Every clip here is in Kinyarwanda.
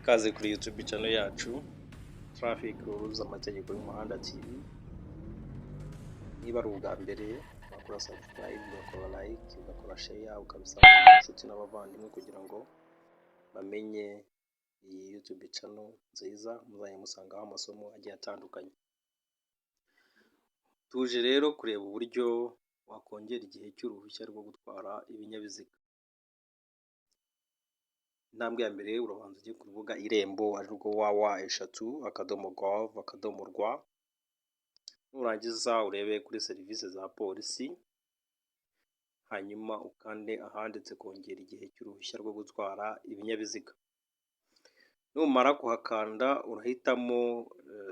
Ikaze kuri YouTube channel yacu Traffic Rules, amategeko y'umuhanda TV. Niba ari ubwa mbere, wakora subscribe, ugakora like, ugakora share, ukabisangiza inshuti n'abavandimwe kugira ngo bamenye iyi YouTube channel nziza muzajya musangaho amasomo agiye atandukanye. Tuje rero kureba uburyo wakongera igihe cy'uruhushya rwo gutwara ibinyabiziga. Intambwe ya mbere, urabanza ujye ku rubuga Irembo, arirwo www.gov.rw. Nurangiza urebe kuri serivisi za polisi, hanyuma ukande ahanditse kongera igihe cy'uruhushya rwo gutwara ibinyabiziga. Numara kuhakanda, urahitamo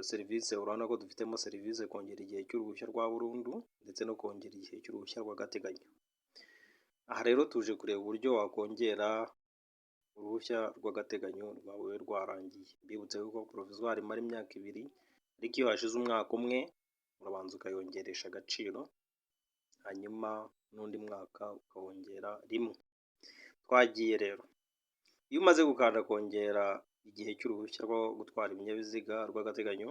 serivisi. Urabona ko dufitemo serivisi kongera igihe cy'uruhushya rwa burundu ndetse no kongera igihe cy'uruhushya rw'agateganyo. Aha rero tuje kureba uburyo wakongera uruhushya rw'agateganyo rwawe rwarangiye. Mbibutse yuko provisoire imara imyaka 2, ariko iyo hashize umwaka umwe urabanza ukayongeresha agaciro, hanyuma n'undi mwaka ukawongera rimwe. Twagiye rero. Iyo umaze gukanda kongera igihe cy'uruhushya rwo gutwara ibinyabiziga rw'agateganyo,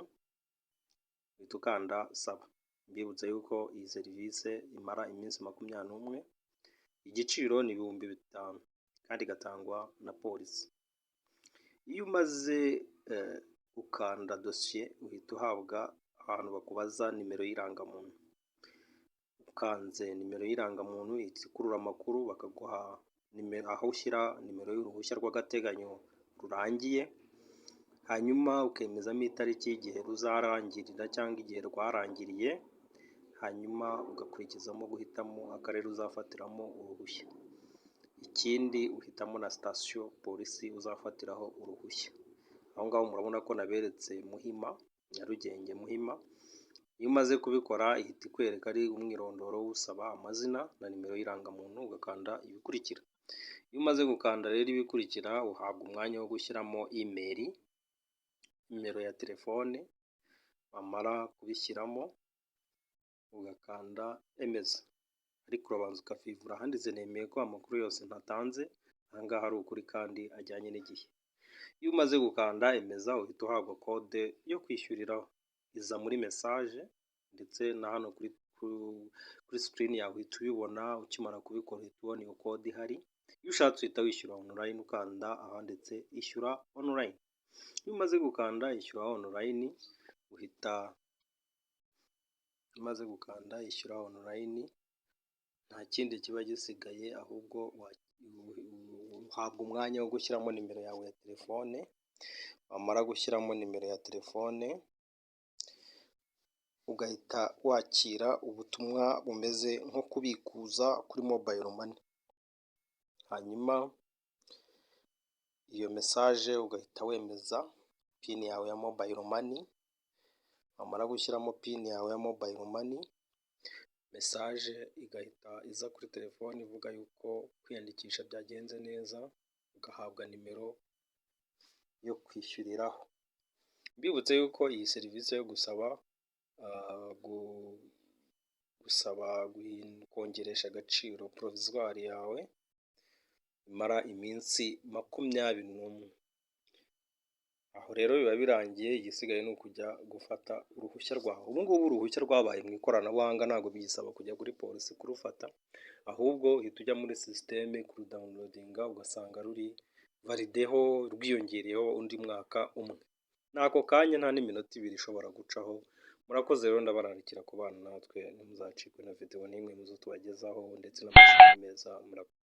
uhita ukanda saba. Mbibutse yuko iyi serivisi imara iminsi 21, igiciro ni 5000 kandi igatangwa na polisi. Iyo umaze gukanda dosiye, uhita uhabwa ahantu bakubaza nimero y'irangamuntu. Ukanze nimero y'irangamuntu, ihita ikurura amakuru, bakaguha nimero aho ushyira nimero y'uruhushya rw'agateganyo rurangiye, hanyuma ukemezamo itariki y'igihe ruzarangirira cyangwa igihe rwarangiriye, hanyuma ugakurikizamo guhitamo akarere uzafatiramo uruhushya. Ikindi, uhitamo na sitasiyo polisi uzafatiraho uruhushya. Aho ngaho murabona ko naberetse Muhima, Nyarugenge Muhima. Iyo umaze kubikora, ihita ikwereka ari umwirondoro w'usaba, amazina na nimero y'irangamuntu, ugakanda ibikurikira. Iyo umaze gukanda rero ibikurikira, uhabwa umwanya wo gushyiramo email, nimero ya telefone. Wamara kubishyiramo, ugakanda emeza, ariko urabanza ukavivura ahanditse "Nemeye ko amakuru yose ntatanze aha ngaha ari ukuri kandi ajyanye n'igihe." Iyo umaze gukanda emeza, uhita uhabwa kode yo kwishyuriraho, iza muri message, ndetse na hano kuri screen yawe uhita ubibona. Ukimara kubikora, uhita ubona iyo kode ihari. Iyo ushatse, uhita wishyura online, ukanda ahanditse "Ishyura online". Iyo umaze gukanda "Ishyura online", uhita umaze gukanda "Ishyura online", nta kindi kiba gisigaye, ahubwo uhabwa umwanya wo gushyiramo nimero yawe ya telefone. Wamara gushyiramo nimero ya telefone, ugahita wakira ubutumwa bumeze nko kubikuza kuri mobile money, hanyuma iyo message ugahita wemeza PIN yawe ya mobile money. Wamara gushyiramo PIN yawe ya mobile money, message igahita iza kuri telefone ivuga yuko kwiyandikisha byagenze neza, ugahabwa nimero yo kwishyuriraho. Mbibutse yuko iyi serivisi yo gusaba kongeresha agaciro provisoire yawe imara iminsi 21. Aho rero biba birangiye, igisigaye ni ukujya gufata uruhushya rwawe. Ubu ngubu uruhushya rwabaye mu ikoranabuhanga, ntabwo bigisaba kujya kuri polisi kurufata, ahubwo uhita ujya muri système kurudownloadinga, ugasanga ruri valide ho, rwiyongereyeho undi mwaka umwe. Ni ako kanya, nta n'iminota 2 ishobora gucaho. Murakoze rero, ndabararikira kubana natwe, ntimuzacikwe na videwo n'imwe muzo tubagezaho ndetse n'amasomo meza. Murakoze.